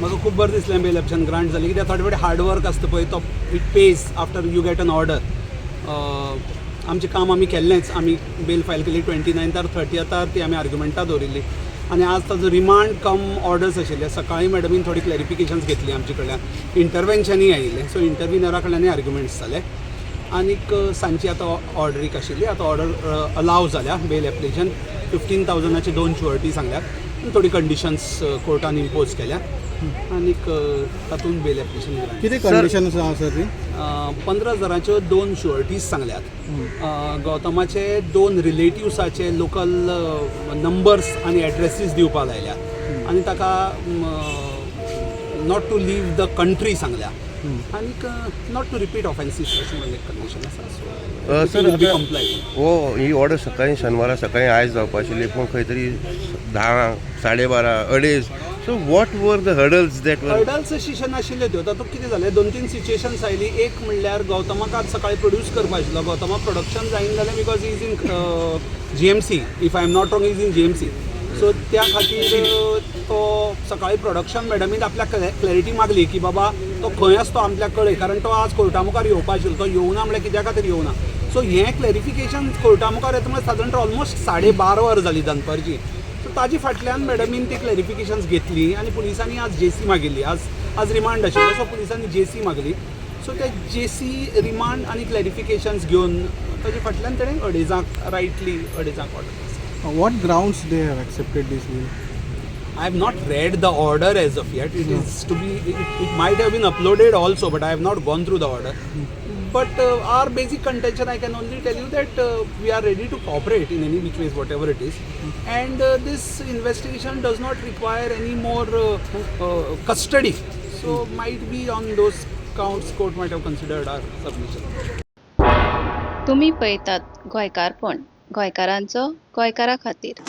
म्हाका खूब बरें दिसलें बेल एप्लिकेशन ग्रांट जाली, कित्याक थोडे फावटी हार्ड वर्क आसता पळय, तो it pays after you get an order. आमचें काम आमी केल्लेंच. आमी बेल फायल केली 29थार, 30थार ती आमी आर्ग्युमेंटां दवरिल्ली आनी आज ताजो रिमांड कम ऑर्डर्स आशिल्ले. सकाळीं मॅडमीन थोडी क्लॅरिफिकेशन्स घेतली आमचे कडल्यान, इंटरवेन्शनूय आयिल्लें, सो इंटरविनरा कडल्यानूय आर्ग्युमेंट्स जाले. आनीक सांजची आतां ऑर्डरीक आशिल्ली. आतां ऑर्डर अलाव जाल्या. बेल एप्लिकेशन 15,000ाची दोन शुअरिटी सांगल्यात आनी थोडी कंडिशन्स कोर्टान इम्पोज केल्या आनीक तातूंत बेल एप्लिकेशन ग्रांट. कितें कंडिशन आसा सर ती? 15,000च्यो दोन शुअरिटीज सांगल्यात. गौतमाचे दोन रिलेटिव्साचे लोकल नंबर्स आनी एड्रेसीस दिवपाक लायल्यात आनी ताका not to leave the country सांगल्या आनीक not to repeat offences अशें म्हणून एक कंडिशन आसा. सो सर, बी आता कंप्लाय. हो ही ऑर्डर सकाळी, शेनवारा सकाळी आयज जावपा आशिल्ली, पूण खंय तरी 10, 12:30, 2:30. So what were the hurdles that were? Hurdles अशी नाशिल्ल्यो त्यो. तातूंत कितें जालें, दोन तीन सिच्युएशन्स आयली. एक म्हणल्यार गौतमाक आज सकाळी प्रोड्यूस करपा आशिल्लो. गौतमाक प्रोडक्शन जायना जालें because he's in GMC. If I am not wrong, he's in GMC. So त्या खातीर तो सकाळी प्रोडक्शन मॅडमीन आपल्याक क्लॅरिटी मागली की बाबा, तो खंय आसा तो आपल्याक कळय, कारण तो आज कोर्टा मुखार येवपा आशिल्लो, तो येवना म्हणल्यार कित्या खातीर येवना. सो हें क्लॅरिफिकेशन कोर्टा मुखार येता म्हणल्यार सादारण ऑलमोस्ट 12:30 वर जाली दनपारची. सो ताजी फाटल्यान मॅडमीन ती क्लॅरिफिकेशन्स घेतली आनी पुलिसांनी आज जेसी मागिल्ली. आज रिमांड आशिल्लो, सो पुलिसांनी जेसी मागली. सो ते जेसी, रिमांड आनी क्लॅरिफिकेशन्स घेवन ताजे फाटल्यान तेणें अडेजांक, rightly अडेजांक order. What grounds they have accepted this bill? I have not read the order as of yet. It is to be, it might have been uploaded also, but I have not gone through the order. But our basic contention, I can only tell you that we are ready to cooperate in any which ways, whatever it is. And this investigation does not require any more custody. So might be on those counts court might have considered our submission. तुमी पळयतात गोंयकारपण, गोंयकारांचो गोंयकारा खातीर.